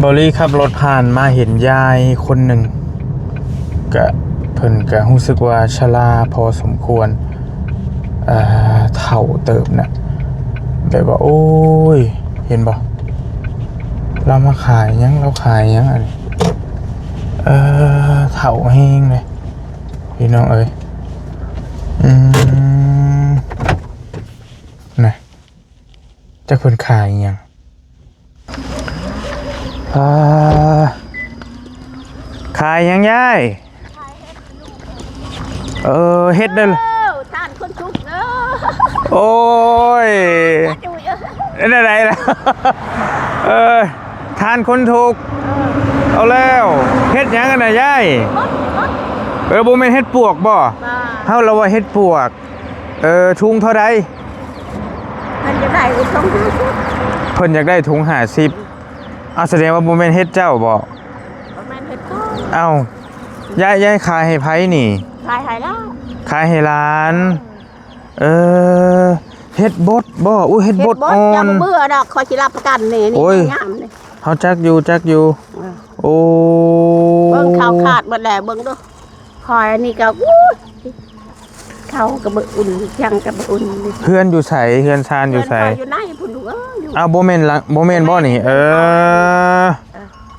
ບໍລີຂັບລົດຜ່ານມາເຫັນຍາຍຄົນໜຶ່ງ ກະ ເພິ່ນກະຮູ້ສຶກວ່າຊະລາພໍສົມຄວນ ເອີ ເຖົ້າເຕີບນະ ແບບວ່າ ໂອ້ຍ ເຫັນບໍ່ ລາວມາຂາຍຫຍັງ ລາວຂາຍຫຍັງອັນນີ້ ເອີ ເຖົ້າແຮງເລີຍ ພີ່ນ້ອງເອີຍ ອືມ ນະ ຈັກເພິ່ນຂາຍອີ່ຫຍັງ ອ່າ ຂາຍຫຍັງຍາຍ ເອີ ເຮັດເດີ ເອີ ທ່ານຄົນທຸກເດີ ໂອ້ຍ ເປັນແນວໃດລະ ເອີ ທ່ານຄົນທຸກ ເອີ ເອົາແລ້ວ ເຮັດຫຍັງຫັ້ນນະຍາຍ ເອີ ບໍ່ແມ່ນເຫັດປວກບໍ່ ເຮົາລະວ່າເຫັດປວກ ເອີ ທຸງເທົ່າໃດ ເພິ່ນຢາກໄດ້ທຸງຫ້າສິບ ເພິ່ນຢາກໄດ້ທຸງຫ້າສິບ ອ້າວ ສະແດງວ່າບໍ່ແມ່ນເຫັດເຈົ້າບໍ? ບໍ່ແມ່ນເຫັດເຂົາ. ອ້າວ ຍາຍ ຍາຍຂາຍໃຫ້ໃຜນີ້? ຂາຍໃຫ້ຫຼານ ຂາຍໃຫ້ຫຼານ ເອີ ເຫັດບົດບໍ? ໂອ້ຍ ເຫັດບົດ ເຫັດບົດອ່ອນ ເຈົ້າບໍ່ເບື່ອດອກ ຂ້ອຍຊິຮັບປະກັນນີ້ ນີ້ ໂອ້ຍ ງາມໆ ນີ້ ເຮົາຈັກຢູ່ ຈັກຢູ່ ເອີ ໂອ້ ເບິ່ງເຂົ້າຂາດໝົດແລ້ວ ເບິ່ງດູ ຂ້ອຍນີ້ກໍ ອູ້ຍ ເຂົ້າກໍບໍ່ອຸ່ນ ຫຍັງກໍບໍ່ອຸ່ນ. ເຮືອນຢູ່ໃສ? ເຮືອນຊານຢູ່ໃສ? ເຮືອນຂ້ອຍຢູ່ໃນພຸ້ນລູກເອີຍ. ອ້າວ ບໍ່ແມ່ນລະ ບໍ່ແມ່ນບໍ່ນີ້? ເອີ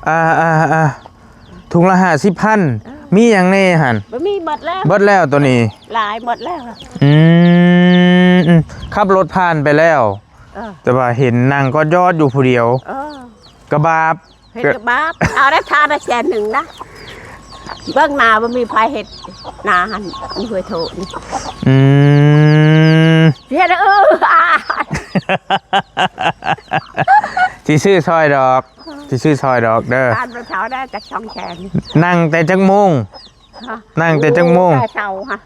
ເອີ ອ່າໆໆ ທຸງລະຫ້າສິບພັນ ເອີ ມີຫຍັງແດ່ຫັ້ນ? ບໍ່ມີ ໝົດແລ້ວ ເບິດແລ້ວໂຕນີ້ ຫຼາຍໝົດແລ້ວ. ອືມ ອືມ ຂັບລົດຜ່ານໄປແລ້ວ ເອີ ແຕ່ວ່າເຫັນນັ່ງກອດຢອດຢູ່ຜູ້ດຽວ ເອີ ກະບາບ ເຮັດກະບາບ ເອົາໄດ້ຄ່າໄດ້ແສນໜຶ່ງນະ ເບິ່ງໜ້າບໍ່ມີໃຜເຮັດນາຫັ້ນ ອີຫ້ວຍໂທນີ້. ອືມ ຊິເຮັດ ເອີ ອາ ຊິຊື້ຊ່ອຍດອກ ຊິຊື້ຊ່ອຍດອກເດີ ທ່ານບໍ່ເຊົາໄດ້ຈັກສອງແສນ. ນັ່ງແຕ່ຈັກໂມງ? ຮະ ນັ່ງແຕ່ຈັກໂມງ? ໂອ້ ແຕ່ເຊົ້າຮະ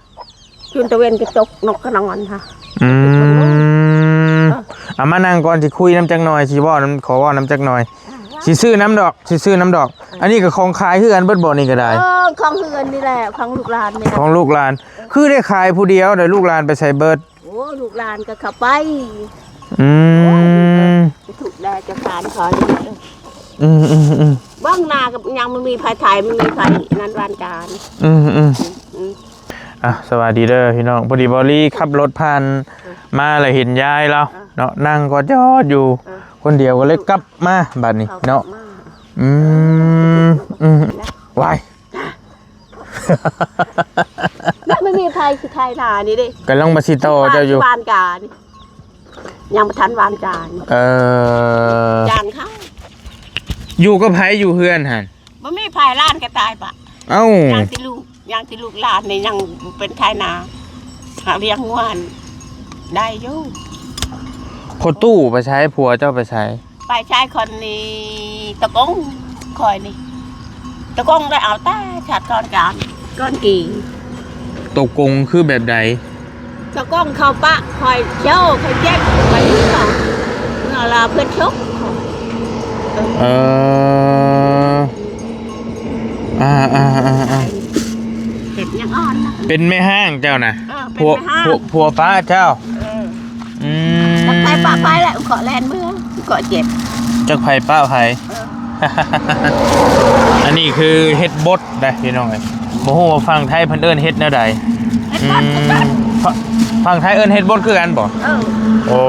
ຈົນຕາເວັນກໍຕົກ ນົກກໍນອນຮະ. ອືມ ເອີ ເອົາມານັ່ງກ່ອນ ຊິຄຸຍນຳຈັກໜ່ອຍ ຊິເວົ້ານຳ ຂໍເວົ້ານຳຈັກໜ່ອຍ. ອ່າ ຊິຊື້ນຳດອກ ຊິຊື້ນຳດອກ. ເອີ ອັນນີ້ກໍຂອງຂາຍຄືກັນເບິດບໍ່ນີ້ກໍໄດ້? ເອີ ຂອງເຮືອນນີ້ແຫຼະ ຂອງລູກຫຼານນີ້ແຫຼະ ຂອງລູກຫຼານ. ເອີ ຄືໄດ້ຂາຍຜູ້ດຽວ ແລ້ວລູກຫຼານໄປໃສເບິດ? ໂອ້ ລູກຫຼານກໍເຂົ້າໄປ. ອືມ ໂອ້ຍ ທຸກແດ່ຈະສານຂໍຢູ່. ອືມໆໆ ເບິ່ງໜ້າກໍຍັງບໍ່ມີໃຜຖ່າຍ ບໍ່ມີໃຜນັ້ນ ວານການ. ອືມໆ ອືມ ອ່ະ ສະບາຍດີເດີພີ່ນ້ອງ ພໍດີບໍລີຂັບລົດຜ່ານ ເອີ ມາແລ້ວເຫັນຍາຍລາວ ເອີ ເນາະ ນັ່ງກອດຢອດຢູ່ ເອີ ຄົນດຽວ ກໍເລີຍກັບມາບາດນີ້ເນາະ. ອືມ ອືມ ວ້າຍ ມັນບໍ່ມີໃຜຊິຖ່າຍໜ້ານີ້ເດ້ ກຳລັງມາຊິຕໍ່ເຈົ້າຢູ່ ວານການີ້ ຍັງບໍ່ທັນວານການີ້. ເອີ ຈ້າງເຂົາ ຢູ່ກັບໃຜຢູ່ເຮືອນຫັ້ນ? ບໍ່ມີໃຜ ຫຼານກໍຕາຍປະ. ເອົ້າ ຍັງແຕ່ລູກ ຍັງແຕ່ລູກຫຼານນີ້ຍັງເປັນໄຖນາ ຫາລ້ຽງງົວໄດ້ຢູ່. ພໍ່ຕູ້ໄປໃສ? ຜົວເຈົ້າໄປໃສ? ໄປໃສ ຄົນນີ້ຕະກົງ ຂ້ອຍນີ້ຕະກົງ ໄດ້ເອົາແຕ່ຊາດກ່ອນການ ກ່ອນກີ. ຕົກລົງຄືແບບໃດ? ເຈົ້າກອງເຂົ້າປະຂ້ອຍໂຈ ຂ້ອຍເຈັບ ຂ້ອຍເມື່ອ ເມື່ອລາເພິ່ນຊົກ. ເອີ ອ່າໆໆໆ ເຈັບຍັງອ່ອນນະ ເປັນແມ່ຮ້າງເຈົ້ານະ? ເອີ ເປັນ ຜົວ ແມ່ຮ້າງ ຜົວ ຜົວປ້າເຈົ້າ. ເອີ ອືມ ຈັກໃຜປະໃຜແຫຼະ ເກາະແລ່ນເມືອ ເກາະເຈັບ ຈັກໃຜປະໃຜ. ເອີ ອັນນີ້ຄືເຫັດບົດ ໄດ໋ພີ່ນ້ອງເອີຍ ບໍ່ຮູ້ວ່າຝັ່ງໄທເພິ່ນເອີ້ນເຫັດແນວໃດ? ເຫັດບົດ ອືມ ຄືກັນ ຝັ່ງ ຝັ່ງໄທເອີ້ນເຫັດບົດຄືກັນບໍ່? ເອີ ໂອ້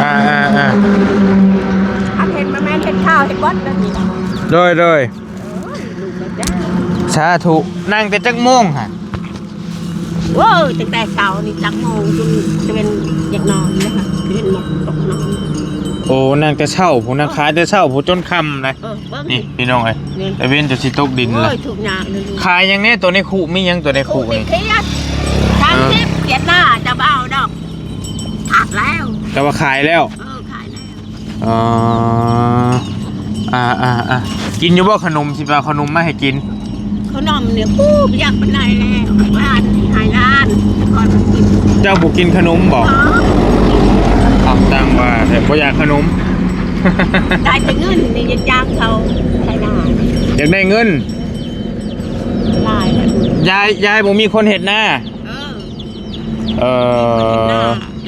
ອ່າໆໆ ອັນເຫັດມັນແມ່ນເຫັດຂາວ ເຫັດບົດແບບນີ້ນະ. ໂດຍໆ ໂອ້ຍ ລູກເອີຍ ສາທຸ. ນັ່ງແຕ່ຈັກໂມງຫະ? ໂອ້ຍ ຕັ້ງແຕ່ເຊົ້ານີ້ຈັກໂມງ ຈົນຕາເວັນຢາກນອນເລີຍຫະ ຕາເວັນຕົກນອນ. ໂອ້ ນັ່ງແຕ່ເຊົ້າພຸ້ນນະ ເອີ ຂາຍແຕ່ເຊົ້າພຸ້ນຈົນຄ່ຳນະ. ເອີ ເບິ່ງ ນີ້ພີ່ນ້ອງເອີຍ ນີ້ ຕາເວັນຈົນຊິຕົກດິນລະ. ໂອ້ຍ ທຸກຍາກເລີຍລູກ. ຂາຍຫຍັງແດ່ ໂຕໃນຄຸ ມີຫຍັງໂຕໃນຄຸນີ້? ສາມສິບ ເອີ ຂຽດໜ້າຈະບໍ່ເອົາດອກ ຂາດແລ້ວ ແຕ່ວ່າຂາຍແລ້ວ. ເອີ ຂາຍແລ້ວ. ອໍ ອ່າໆໆ ກິນຢູ່ບໍ່ຂະໜົມ? ຊິໄປເອົາຂະໜົມມາໃຫ້ກິນ. ຂະໜົມນີ້ ປູ້ ບໍ່ຢາກປານໃດແລ້ວ ຫຼານໃຫ້ຫຼານກ່ອນກິນ. ເຈົ້າບໍ່ກິນຂະໜົມບໍ່? ອໍ ອ້າວ ຈັ່ງວ່າແທ້ ບໍ່ຢາກຂະໜົມ. ໄດ້ແຕ່ເງິນນີ້ ຢາກຈ້າງເຂົາໃຊ້ນາ. ຢາກໄດ້ເງິນຫຼາຍແລ້ວ. ຍາຍ ຍາຍບໍ່ມີຄົນເຮັດນາ? ເອີ ເອີ ເຮັດນາ.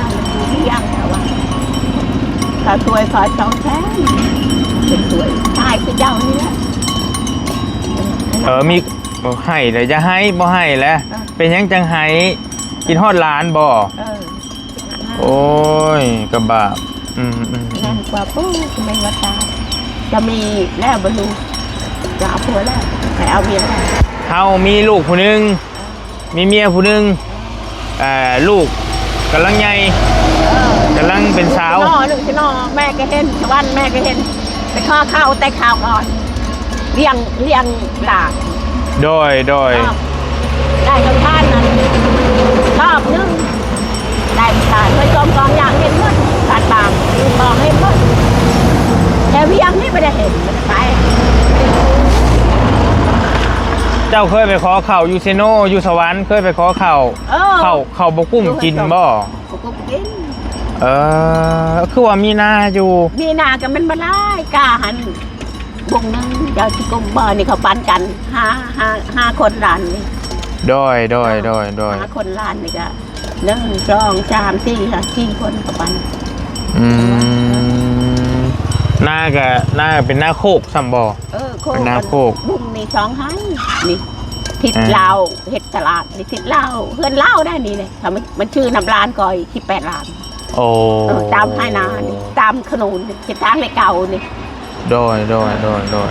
ນັ້ນຢູ່ວຽງ ເຂົາວ່າ ເຂົາຊ່ວຍຂ້ອຍສອງແສນ ເປັນຊ່ວຍຕາຍຄືເຈົ້ານີ້ແຫຼະ. ເອີ ມີ ເອີ ໃຫ້ແຫຼະ ຢ່າໄຫ້ ບໍ່ໃຫ້ແຫຼະ. ເອີ ເປັນຫຍັງຈັ່ງໄຫ້? ຄິດຮອດຫຼານບໍ່? ເອີ ໂອ້ຍ ກະບາບ. ອືມໆໆ ນັ້ນກວ່າ ໂອ້ຍ ແມ່ນວ່າຕາຍ ຈະມີແລ້ວບໍ່ລູກ ຈະເອົາຜົວແລ້ວ ໄປເອົາເມຍແລ້ວ. ເຮົາມີລູກຜູ້ໜຶ່ງ ມີເມຍຜູ້ໜຶ່ງ ເອີ ລູກກຳລັງໃຫຍ່ ເອີ ກຳລັງເປັນສາວ. ນ້ອ ລູກຊິນ້ອ ແມ່ກໍເຫັນ ສະຫວັນແມ່ກໍເຫັນ ໄປຂໍເຂົ້າແຕ່ຄາວກ່ອນ ລ້ຽງ ລ້ຽງຫຼານ. ໂດຍ ໂດຍ ເອີ ໄດ້ເຂົ້າທານນັ້ນຮອບໜຶ່ງ ໄດ້ເຂົ້າທານ ເພິ່ນກອງ ກອງຢ່າງເຫັນໝົດ ການບາງກອງເຫັນໝົດ ແຕ່ວຽງນີ້ບໍ່ໄດ້ເຫັນ ບໍ່ໄດ້ໄປ. ເຈົ້າເຄີຍໄປຂໍເຂົ້າຢູ່ເຊໂນ ຢູ່ສະຫວັນ ເຄີຍໄປຂໍເຂົ້າ? ເອີ ເຂົ້າ ເຂົ້າບໍ່ກຸ້ມກິນບໍ່? ບໍ່ກຸ້ມກິນ. ເອີ ຄືວ່າມີນາຢູ່? ມີນາກໍແມ່ນບໍ່ຫຼາຍ ກາຫັ້ນບຸ້ງໜຶ່ງ ເຈົ້າຊິກຸ້ມບໍ່? ນີ້ເຂົາປັນກັນ ຫ້າ ຫ້າ ຫ້າຄົນຫຼານນີ້. ໂດຍ ໂດຍ ໂດຍ ໂດຍ ຫ້າຄົນຫຼານນີ້ກະ ໜຶ່ງ ສອງ ສາມ ສີ່ ຫ້າ ສີ່ຄົນເຂົາປັນ. ອືມ ນາກະ ນາເປັນນາໂຄກຊ້ຳບໍ່? ເອີ ໂຄກ ເປັນນາໂຄກ ບຸ້ງນີ້ສອງໄຮ່ນີ້ ທິດ ເອີ ລາວ ເຮັດຕະຫຼາດນີ້ ທິດລາວ ເຮືອນລາວໄດ໋ນີ້ເດ້. ຖ້າມັນ ມັນຊື່ນຳຫຼານຂ້ອຍ ສິບແປດລ້ານ. ໂອ້ ເອີ ຕາມໄຮ່ນານີ້ ຕາມຂະໜູນນີ້ ເສັ້ນທາງເລກເກົ້ານີ້. ໂດຍ ໂດຍ ໂດຍ ໂດຍ.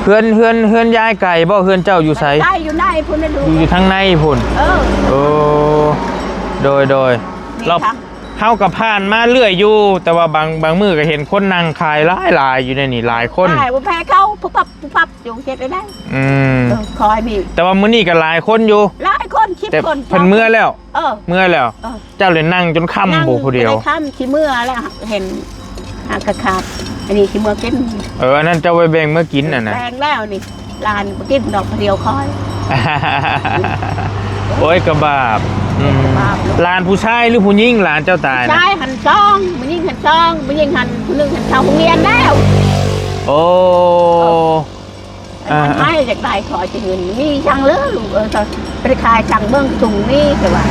ເຮືອນ ເຮືອນ ເຮືອນຍາຍໄກບໍ່? ເຮືອນເຈົ້າຢູ່ໃສ? ໄກຢູ່ໃນພຸ້ນນະລູກ ຢູ່ ຢູ່ທາງໃນພຸ້ນ. ເອີ ໂອ້ ໂດຍ ໂດຍ ນີ້ ເຮົາ ທາງ ເຮົາກໍຜ່ານມາເລື້ອຍຢູ່ ແຕ່ວ່າບາງ ບາງມື້ກໍເຫັນຄົນນັ່ງຂາຍຫຼາຍໆຢູ່ໃນນີ້ ຫຼາຍຄົນ ຂາຍບໍ່ແພ້ເຂົາ ປຸບປັບ ປຸບປັບຢູ່ ເຮັດໄດ້ໄດ. ອືມ ເອີ ຄອຍນີ້ ແຕ່ວ່າມື້ນີ້ກໍຫຼາຍຄົນຢູ່ ຫຼາຍຄົນ ສິບ ແຕ່ຄົນ ເພິ່ນເມືອແລ້ວ. ເອີ ເມືອແລ້ວ. ເອີ ເຈົ້າເລີຍນັ່ງຈົນຄ່ຳ ນັ່ງ ບໍ່ ຜູ້ດຽວ ບໍ່ໄດ້ຄ່ຳ ຊິເມືອແລ້ວ ເຫັນຫາກະຂາດ ອັນນີ້ຊິເມືອກິນ. ເອີ ອັນນັ້ນເຈົ້າໄວ້ແບ່ງເມືອກິນຫັ້ນນະ. ແບ່ງແລ້ວນີ້ ຫຼານບໍ່ກິນດອກ ຜູ້ດຽວຄອຍ. ໂອ້ຍ ກະບາບ. ອືມ ກະບາບເນາະ. ຫຼານຜູ້ຊາຍຫຼືຜູ້ຍິງ ຫຼານເຈົ້າຕາຍນະ? ຊາຍຫັ້ນສອງ ຜູ້ຍິງຫັ້ນສອງ ຜູ້ຍິງຫັ້ນຜູ້ໜຶ່ງຫັ້ນເຂົ້າໂຮງຮຽນແລ້ວ. ໂອ້ ເອີ ອັນນັ້ນ ອ່າ ໃຫ້ຢາກໄດ້ ຂໍຈະເງິນ ມີຫຍັງເລີລູກເອີຍ ກໍໄປຂາຍຊ່າງເບິ່ງທຸງນີ້ ແຕ່ວ່າ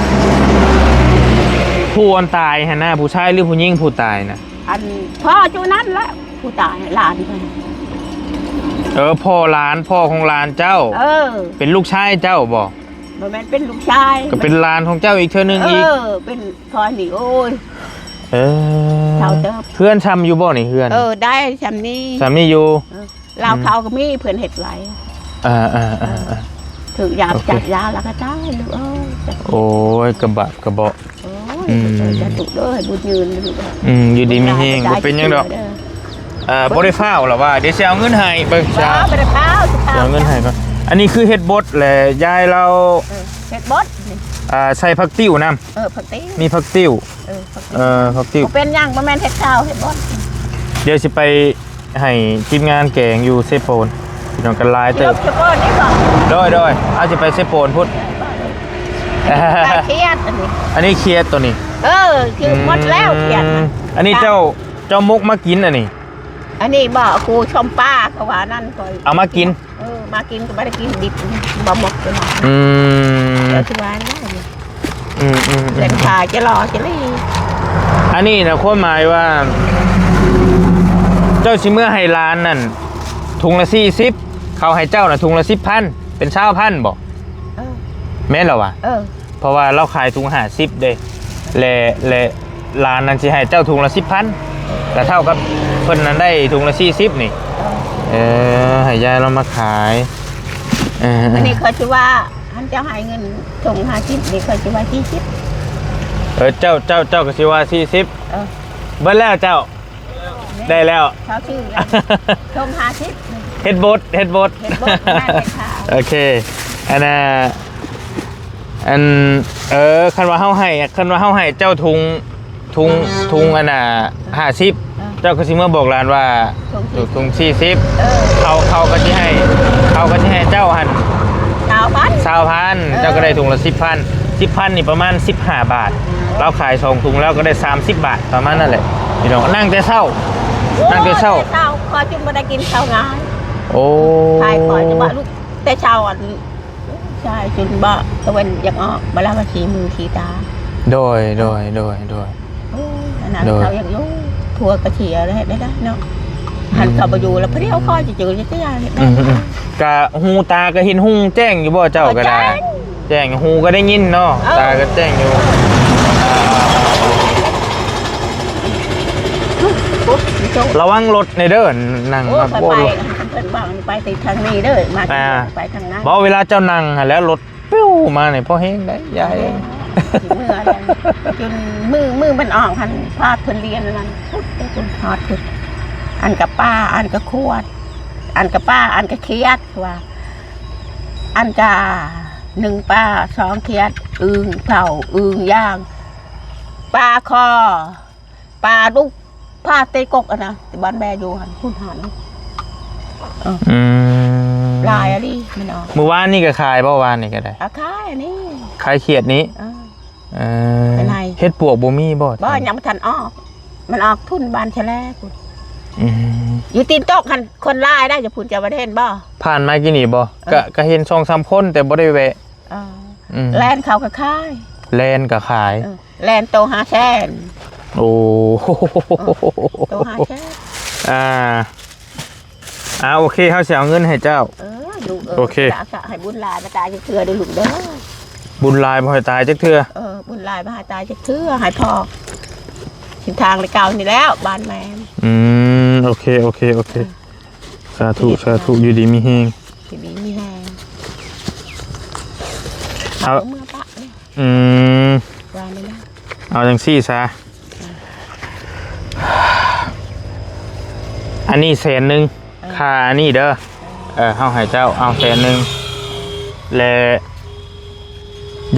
ຜູ້ອັນຕາຍຫັ້ນນະ ຜູ້ຊາຍຫຼືຜູ້ຍິງຜູ້ຕາຍນະ? ອັນພໍ່ຈຸນັ້ນແຫຼະ ຜູ້ຕາຍ ຫຼານ. ເອີ ພໍ່ຫຼານ ພໍ່ຂອງຫຼານເຈົ້າ. ເອີ ເປັນລູກຊາຍເຈົ້າບໍ່? ບໍ່ແມ່ນເປັນລູກຊາຍ ກໍເປັນຫຼານຂອງເຈົ້າອີກເທື່ອໜຶ່ງອີກ. ເອີ ເປັນພໍ່ນີ້ ໂອ້ຍ ເອີ ເຖົ້າເຕີບ. ເຮືອນຊ່ຳຢູ່ບໍ່ນີ້ ເຮືອນ? ເອີ ໄດ້ຊ່ຳນີ້ ຊ່ຳນີ້ຢູ່. ເອີ ລາວເຂົາກໍມີ ເພິ່ນເຮັດໄວ້. ອ່າໆໆ ຖືກຢາມຈັບຢາແລ້ວກໍຕາຍລູກເອີຍ. ໂອ້ຍ ກະບາບກະເບາະ. ໂອ້ຍ ອືມ ສາທຸເດີ ໃຫ້ບຸນຍືນລູກເອີຍ. ອືມ ຢູ່ດີມີແຮງ ບໍ່ເປັນຫຍັງດອກ. ເອີ ບໍ່ໄດ້ຟ້າວລະວ່າ ດຽວຊິເອົາເງິນໃຫ້ ເບິ່ງຊາ ບໍ່ໄດ້ຟ້າວ ຊິເອົາເງິນໃຫ້ກ່ອນ. ອັນນີ້ຄືເຮັດບົດແຫຼະ ຍາຍລາວ ເອີ ເຮັດບົດ ອ່າ ໃສ່ຜັກຕິ້ວນຳ. ເອີ ຜັກຕິ້ວ ມີຜັກຕິ້ວ. ເອີ ຜັກຕິ້ວ ເອີ ຜັກຕິ້ວ ບໍ່ເປັນຫຍັງ ບໍ່ແມ່ນເຮັດເຂົ້າ ເຮັດບົດ. ດຽວຊິໄປ ໃຫ້ທີມງານແກງຢູ່ເຊໂປນ ພີ່ນ້ອງກັນຫຼາຍເຕີບ. ໂດຍໆ ເຮົາຊິໄປເຊໂປນພຸ້ນ. ໄປຂຽດອັນນີ້ ອັນນີ້ຂຽດໂຕນີ້. ເອີ ຄືໝົດແລ້ວຂຽດ. ອືມ ອັນນີ້ເຈົ້າ ເຈົ້າໝົກມາກິນອັນນີ້? ອັນນີ້ບໍ່ ກູຊົມປາ ເຂົາວ່ານັ້ນ ຂ້ອຍເອົາມາກິນ. ເອີ ມາກິນກໍບໍ່ໄດ້ກິນດິບ ບໍ່ໝົດເລີຍ. ອືມ ແຕ່ຄືວ່ານັ້ນ ອືມໆໆ ເປັນຂາຈະຫຼໍ່ຈະຫຼີ. ອັນນີ້ນະ ຄວາມໝາຍວ່າ ເຈົ້າຊິເມືອໃຫ້ຫຼານນັ້ນ ທຸງລະສີ່ສິບ ເຂົາໃຫ້ເຈົ້ານະ ທຸງລະສິບພັນ ເປັນຊາວພັນບໍ່? ເອີ ແມ່ນລະວະ? ເອີ ເພາະວ່າລາວຂາຍຖົງຫ້າສິບເດ້ ແລະ ແລະ ຫຼານນັ້ນຊິໃຫ້ເຈົ້າຖົງລະສິບພັນ ກະເທົ່າກັບເພິ່ນນັ້ນໄດ້ຖົງລະສີ່ສິບນີ້. ເອີ ເອີ ໃຫ້ຍາຍລາວມາຂາຍ. ເອີ ອັນນີ້ຂ້ອຍຊິວ່າ ຄັນເຈົ້າໃຫ້ເງິນຖົງຫ້າສິບນີ້ ຂ້ອຍຊິວ່າສີ່ສິບ. ເອີ ເຈົ້າ ເຈົ້າ ເຈົ້າກໍຊິວ່າສີ່ສິບ. ເອີ ເບິດແລ້ວເຈົ້າ. ໄດ້ແລ້ວ ເຂົາຊື້ແລ້ວ ຖົງຫ້າສິບ. ເຮັດບົດ ເຮັດບົດ ເຮັດບົດ ໂອເຄ ອັນນ່າ ອັນ ເອີ ຄັນວ່າເຮົາໃຫ້ ຄັນວ່າເຮົາໃຫ້ເຈົ້າຖົງ ຖົງ ຖົງອັນນ່າຫ້າສິບ ເອີ ເຈົ້າກໍຊິເມືອບອກຫຼານວ່າຖົງສີ່ສິບ ຖົງສີ່ສິບ ເອີ ເຂົາ ເຂົາກໍຊິໃຫ້ ເຂົາກໍຊິໃຫ້ເຈົ້າຫັ້ນ ຊາວພັນ ຊາວພັນ ເອີ ເຈົ້າກໍໄດ້ຖົງລະສິບພັນ ສິບພັນນີ້ປະມານສິບຫ້າບາດ ລາວຂາຍສອງຖົງລາວກໍໄດ້ສາມສິບບາດ ປະມານນັ້ນແຫຼະພີ່ນ້ອງ. ນັ່ງແຕ່ເຊົ້າ ນັ່ງແຕ່ເຊົ້າ ໂອ້ ແຕ່ເຊົ້າ ຂ້ອຍຈຶ່ງບໍ່ໄດ້ກິນເຊົ້າງາຍ. ໂອ້ ຂາຍຂ້ອຍຈະວ່າລູກແຕ່ເຊົ້າ ອັນ ໃຊ່ ຈົນບໍ່ຕາເວັນຢາກອອກ ບໍ່ລະວ່າຂີ້ມືຂີ້ຕາ. ໂດຍ ໂດຍ ໂດຍ ໂດຍ ໂອ້ຍ ອັນນັ້ນ ໂດຍ ເຂົາຢາກຢູ່ ຜົວກະເສຍແລ້ວ ເຮັດໄດ້ເນາະ. ອືມ ຄັນເຂົາບໍ່ຢູ່ແລ້ວ ພະດຽວຂ້ອຍຈະເຈີຈັກເທື່ອ ເຮັດໄດ້. ອືມ ກະຫູຕາກະເຫັນຮຸ່ງແຈ້ງຢູ່ບໍ່ ເຈົ້າກໍໄດ້? ແຈ້ງ ແຈ້ງ ຫູກໍໄດ້ຍິນເນາະ ເອີ ຕາກໍແຈ້ງຢູ່. ລະວັງລົດແດ່ເດີ ນັ່ງ ໂອ້ ມັກ ໂອ້ ໄປ ເພິ່ນບອກ ໄປທາງນີ້ເດີ ມາ ອ່າ ໄປທາງນັ້ນ. ບໍ່ ເວລາເຈົ້ານັ່ງຫັ້ນແຫຼະ ລົດ ປິວມານີ້ພໍແຮງໄດ໋ຍາຍ. ເອີ ຊິເມືອແລ້ວ ຈົນມື້ ມື້ມັນອອກຫັ້ນ ພາດເພິ່ນລຽນນັ້ນ ພຸ້ນໄປພຸ້ນ ຮອດພຸ້ນ ອັນກະປາ ອັນກະຂວດ ອັນກະປາ ອັນກະຂຽດ ວ່າ ອັນກະໜຶ່ງປາ ສອງຂຽດ ອຶ່ງເຜົາ ອຶ່ງຍ່າງ ປາຄໍ ປາດຸກ ພາເຕກົກ ອັນນະ ທີ່ບ້ານແມ່ຢູ່ຫັ້ນ ພຸ້ນຫັ້ນ. ເອີ ອືມ ຫຼາຍອີ່ຫຼີ ມັນອອກ. ມື້ວານນີ້ກໍຂາຍບໍ່? ວານນີ້ກໍໄດ້ ອາ ຂາຍອັນນີ້ ຂາຍຂຽດນີ້. ເອີ ເອີ ເຮັດປວກບໍ່ມີບໍ່? ບໍ່ ຍັງບໍ່ທັນອອກ ມັນອອກທຸ່ນບ້ານຊະແລພຸ້ນ. ອືມ ຢູ່ຕີນຕົກຫັ້ນ ຄົນຫຼາຍໄດ໋ ຢູ່ພຸ້ນ ເຈົ້າບໍ່ໄດ້ເຫັນບໍ່? ຜ່ານມາກີ້ນີ້ບໍ່? ເອີ ກະ ກະເຫັນສອງສາມຄົນ ແຕ່ບໍ່ໄດ້ແວະ. ເອີ ອືມ ແລ່ນເຂົາກໍຂາຍ ແລ່ນກໍຂາຍ. ເອີ ແລ່ນໂຕຫ້າແສນ. ໂອ້ ໂຕຫ້າແສນ. ອ່າ ອ່າ ໂອເຄ ເຮົາຊິເອົາເງິນໃຫ້ເຈົ້າ. ເອີ ລູກເອີຍ ໂອເຄ ສາ ສາ ໃຫ້ບຸນຫຼາຍ ບໍ່ຕາຍຈັກເທື່ອເດີລູກເດີ. ບຸນຫຼາຍ ບໍ່ໃຫ້ຕາຍຈັກເທື່ອ. ເອີ ບຸນຫຼາຍ ບໍ່ໃຫ້ຕາຍຈັກເທື່ອ ໃຫ້ພໍ້ ເສັ້ນທາງເກົ່ານີ້ແລ້ວ ບ້ານແມ່. ອືມ ໂອເຄ ໂອເຄ ໂອເຄ. ເອີ ສາທຸ ສາທຸ ຢູ່ດີມີແຮງ ຢູ່ດີມີແຮງ ເອົາ ເອົາເມືອປະເລີຍ ອືມ ວ່າແນວນັ້ນ ເອົາຈັ່ງຊີ້ຊະ ອັນນີ້ແສນໜຶ່ງ ເອີ ຄ່າອັນນີ້ເດີ ເອີ ເຮົາໃຫ້ເຈົ້າ ເອົາແສນໜຶ່ງ ແລະ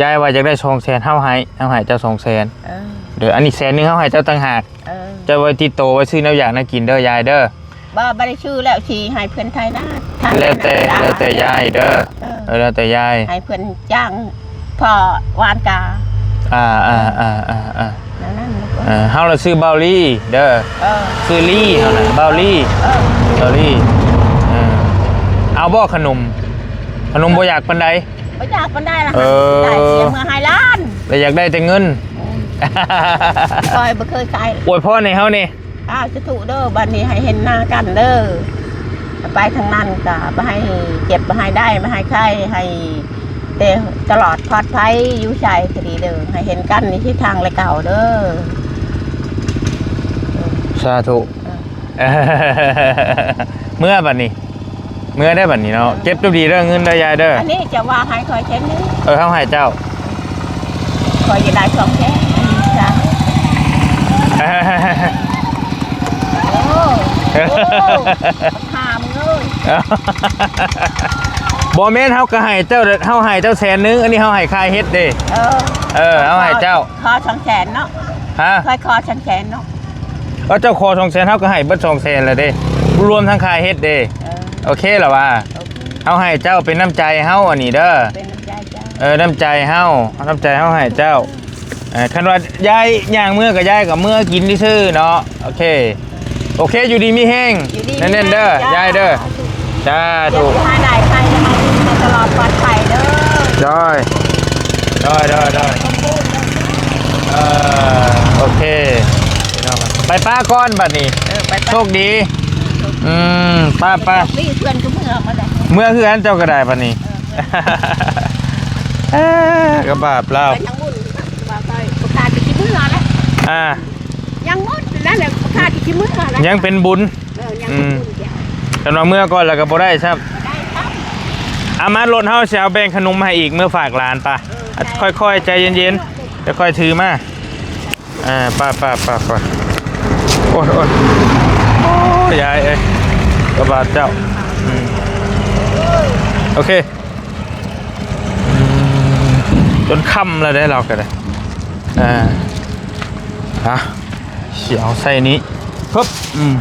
ຍາຍວ່າຢາກໄດ້ສອງແສນ ເຮົາໃຫ້ ເຮົາໃຫ້ເຈົ້າສອງແສນ ເອີ ເດີ ອັນນີ້ແສນໜຶ່ງ ເຮົາໃຫ້ເຈົ້າຕ່າງຫາກ ເອີ ເຈົ້າໄວ້ຕິດໂຕໄວ້ຊື້ແນວຢາກແນວກິນເດີຍາຍເດີ ບໍ່ ບໍ່ໄດ້ຊື້ແລ້ວ ຊິໃຫ້ເພິ່ນໄຖນາ ແລ້ວແຕ່ ແລ້ວແຕ່ຍາຍເດີ ເອີ ເອີ ແລ້ວແຕ່ຍາຍ ໃຫ້ເພິ່ນຈ້າງພໍ່ຫວ່ານກາ ອ່າ ອ່າ ອ່າ ອ່າ ແນວນັ້ນ ເອີ ເຮົາລະຊື່ເບົາລີເດີ ເອີ ຊື່ລີເຮົານະ ເບົາລີ ເອີ ເບົາລີ ເອີ ເອົາບໍ່ຂະໜົມ ຂະໜົມບໍ່ຢາກປານໃດ ບໍ່ຢາກປານໃດລະ ເອີ ໄດ້ເສຍເມືອໃຫ້ຫຼານ ແລະຢາກໄດ້ແຕ່ເງິນ ອືມ ຂ້ອຍບໍ່ເຄີຍຂາຍ ອວຍພອນໃຫ້ເຮົາແດ່ ອ້າວ ສາທຸເດີ ບັດນີ້ໃຫ້ເຫັນໜ້າກັນເດີ ໄປທາງນັ້ນກະບໍ່ໃຫ້ເຈັບ ບໍ່ໃຫ້ໄດ້ ບໍ່ໃຫ້ໄຂ້ ໃຫ້ແຕ່ຕະຫຼອດປອດໄພ ຢູ່ໃສກະດີເດີ ໃຫ້ເຫັນກັນໃນທິດທາງແລະເກົ່າເດີ ສາທຸ ເອີ ເມືອບັດນີ້ ເມືອໄດ້ບັດນີ້ເນາະ ເກັບຕົວດີເດີ ເງິນເດີຍາຍເດີ ອັນນີ້ຈະວ່າໃຫ້ຂ້ອຍເຊັ່ນໜຶ່ງ ເອີ ເຮົາໃຫ້ເຈົ້າ ຂ້ອຍຈະໄດ້ສອງແສນ ອັນນີ້ສາມ ໂອ້ ໂອ້ ຫາມເອີຍ ບໍ່ແມ່ນ ເຮົາກໍໃຫ້ເຈົ້າ ເຮົາໃຫ້ເຈົ້າແສນໜຶ່ງ ອັນນີ້ເຮົາໃຫ້ຄ່າເຮັດເດ້ ເອີ ເອີ ເຮົາໃຫ້ເຈົ້າ ຂໍສອງແສນເນາະ ຮະ ຂ້ອຍຂໍສອງແສນເນາະ ເອີ ເຈົ້າຂໍສອງແສນ ເຮົາກໍໃຫ້ເບິດສອງແສນແລ້ວເດ້ ລວມທັງຄ່າເຮັດເດ້ ເອີ ໂອເຄລະວ່າ ໂອເຄ ເຮົາໃຫ້ເຈົ້າເປັນນ້ຳໃຈເຮົາອັນນີ້ເດີ ເປັນນ້ຳໃຈເຈົ້າ ເອີ ນ້ຳໃຈເຮົາ ນ້ຳໃຈເຮົາໃຫ້ເຈົ້າ ເອີ ຄັນວ່າຍາຍຍ່າງເມືອກໍຍາຍກໍເມືອກິນຊື່ໆເນາະ ໂອເຄ ໂອເຄ ຢູ່ດີມີແຮງ ຢູ່ດີມີແຮງ ແໜ້ນໆເດີ ຍາຍເດີ ສາທຸ ເຈົ້າຊິຫາໄດ້ໄປ ໃຫ້ຕະຫຼອດປອດໄພເດີ ໂດຍ ໂດຍ ໂດຍ ໂດຍ ເອີ ໂອເຄ ໄປປ້າກ່ອນບັດນີ້ ເອີ ໄປ ໂຊກດີ ອືມ ໄປ ໄປ ມີເພື່ອນກໍເມືອໝົດແຫຼະ ເມືອເຮືອນເຈົ້າກໍໄດ້ບັດນີ້ ເອີ ເອີ ກໍບາບລາວ ໄປທາງບຸນ ວ່າໄປປະກາດຊິເມືອແຫຼະ ອ່າ ຍັງໝົດນັ້ນແຫຼະ ປະກາດຊິເມືອແຫຼະ ຍັງເປັນບຸນ ເອີ ຍັງເປັນບຸນ ອືມ ຄັນວ່າເມືອກ່ອນແລ້ວກໍບໍ່ໄດ້ຊ້ຳ ບໍ່ໄດ້ຊ້ຳ ອາ ມາ ລົດເຮົາຊິເອົາແບ່ງຂະໜົມໃຫ້ອີກ ເມືອຝາກຫຼານປະ ເອີ ໃຊ່ ຄ່ອຍໆ ໃຈເຢັນໆ ຄ່ອຍໆ ຖືມາ ອ່າ ໄປໆ ໂອ້ຍ ໂອ້ຍ ໂອ້ຍ ຍາຍເອີຍ ກະບາດເຈົ້າ ອືມ ໂອເຄ ອືມ ຈົນຄ່ຳແລ້ວເດ້ ລາວກໍໄດ້ ອ່າ ອ່ະ ຊິເອົາໃສ່ນີ້ ປຶບ ອືມ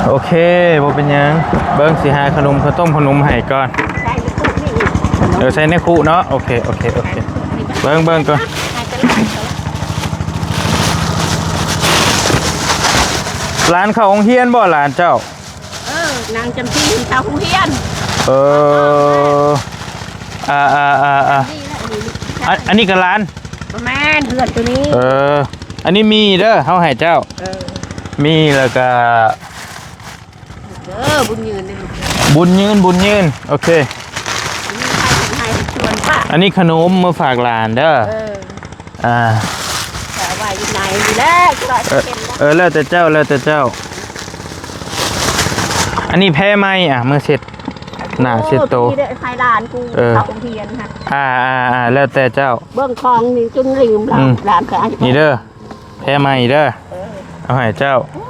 ໂອເຄ ບໍ່ເປັນຫຍັງ ເບິ່ງ ຊິຫາຂະໜົມ ເຂົ້າຕົ້ມ ຂະໜົມໃຫ້ກ່ອນ ເອີ ໃສ່ໃນຄຸເນາະ ໂອເຄ ໂອເຄ ໂອເຄ ເບິ່ງ ເບິ່ງກ່ອນ ຫຼານເຂົ້າໂຮງຮຽນບໍ່ ຫຼານເຈົ້າ? ເອີ ນາງຈຳປີເຂົ້າໂຮງຮຽນ ເອີ ອ່າໆໆໆ ອັນນີ້ແຫຼະ ອັນນີ້ ອັນ ອັນນີ້ກໍຫຼານ ບໍ່ແມ່ນ ເຮືອນໂຕນີ້ ເອີ ອັນນີ້ມີເດີ ເຮົາໃຫ້ເຈົ້າ ເອີ ມີ ແລ້ວກໍ ເດີ ບຸນຍືນເດີ ບຸນຍືນ ບຸນຍືນ ໂອເຄ ອັນນີ້ຂະໜົມມາຝາກຫຼານເດີ ເອີ ອ່າ ເອົາໄວ້ຢູ່ໃນນີ້ແຫຼະ ເອີ ເອີ ແລ້ວແຕ່ເຈົ້າ ແລ້ວແຕ່ເຈົ້າ ອັນນີ້ແພໃໝ່ ອ່ະ ມາເຊັດໜ້າເຊັດໂຕ ໂອ້ ໃຫ້ຫຼານກູ ເອີ ເຂົ້າໂຮງຮຽນຫັ້ນ ອ່າໆໆ ແລ້ວແຕ່ເຈົ້າ ເບິ່ງຂອງນີ້ຈົນລືມລະ ອືມ ຫຼານກໍ ນີ້ເດີ ແພໃໝ່ເດີ ເອີ ເອົາໃຫ້ເຈົ້າ ໂອ້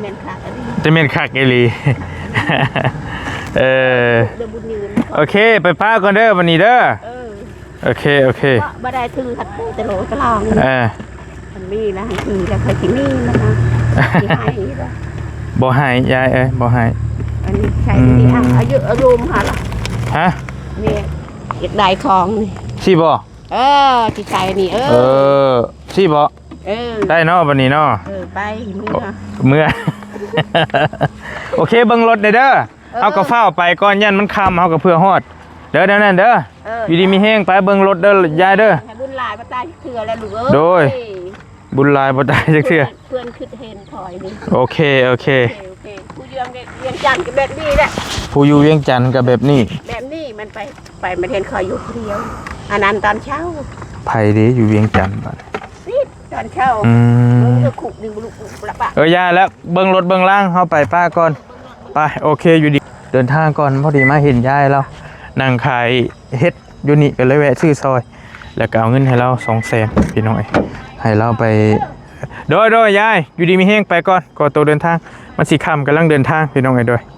ແມ່ນຄັກອີ່ຫຼີ ແຕ່ແມ່ນຄັກອີ່ຫຼີ ເອີ ເດີ ບຸນຍືນ ໂອເຄ ໄປປ້າກ່ອນເດີ ບັດນີ້ເດີ ເອີ ໂອເຄ ໂອເຄ ບໍ່ ບໍ່ໄດ້ຖື ຄັດແຕ່ໂຫຼຕະຫຼອງ ເອີ ມັນມີນະ ໃຫ້ຖືແລ້ວ ໃຜຊິມີນະ ຊິໃຫ້ລະ ບໍ່ໃຫ້ ຍາຍເອີຍ ບໍ່ໃຫ້ ອັນນີ້ໃສ່ ອືມ ທີ່ເອົາ ອາຍຸອາລຸມຫາລະ ຮະ ນີ້ ຢາກໄດ້ຂອງນີ້ ຊິບໍ່? ເອີ ຊິໃສ່ນີ້ ເອີ ເອີ ຊິບໍ່? ເອີ ໄດ້ເນາະ ບັດນີ້ເນາະ ເອີ ໄປ ເມືອ ເມືອ ໂອເຄ ເບິ່ງລົດແດ່ເດີ ເອີ ເຮົາກໍຟ້າວໄປກ່ອນ ຢ້ານມັນຄ່ຳ ເຮົາກໍເພື່ອຮອດເດີ ແນວນັ້ນເດີ ເອີ ຢູ່ດີມີແຮງ ໄປເບິ່ງລົດເດີ ຍາຍເດີ ໃຫ້ບຸນຫຼາຍບໍ່ຕາຍຈັກເທື່ອແລ້ວລູກເອີຍ ໂດຍ ບຸນຫຼາຍບໍ່ຕາຍຈັກເທື່ອ ເພື່ອນ ເພື່ອນຄິດເຫັນຂ້ອຍນີ້ ໂອເຄ ໂອເຄ ໂອເຄ ໂອເຄ ຜູ້ຢູ່ວຽງຈັນກໍແບບນີ້ແຫຼະ ຜູ້ຢູ່ວຽງຈັນກໍແບບນີ້ ແບບນີ້ມັນໄປ ໄປມາເຫັນຂ້ອຍຢູ່ຜູ້ດຽວ ອັນນັ້ນຕອນເຊົ້າ ໃຜເດຢູ່ວຽງຈັນບັດ ນີ້ຕອນເຊົ້າ ອືມ ເບິ່ງຄືຄຸນີ້ບໍ່ລຸກລະປະ ເອີ ຢ່າແລ້ວ ເບິ່ງລົດເບິ່ງລາງ ເຮົາໄປປ້າກ່ອນ ໄປ ໂອເຄ ຢູ່ດີ ເດີນທາງກ່ອນ. ພໍດີມາເຫັນຍາຍລາວນັ່ງຂາຍເຫັດຢູ່ນີ້ ກໍເລີຍແວະຊື້ຊອຍ ແລ້ວກໍເອົາເງິນໃຫ້ລາວສອງແສນ ພີ່ນ້ອງເອີຍ ໃຫ້ລາວໄປ. ໂດຍ ໂດຍ ຍາຍ ຢູ່ດີມີແຮງ ໄປກ່ອນ ຂໍໂຕເດີນທາງ ມັນຊິຄ່ຳ ກຳລັງເດີນທາງ ພີ່ນ້ອງເອີຍ. ໂດຍ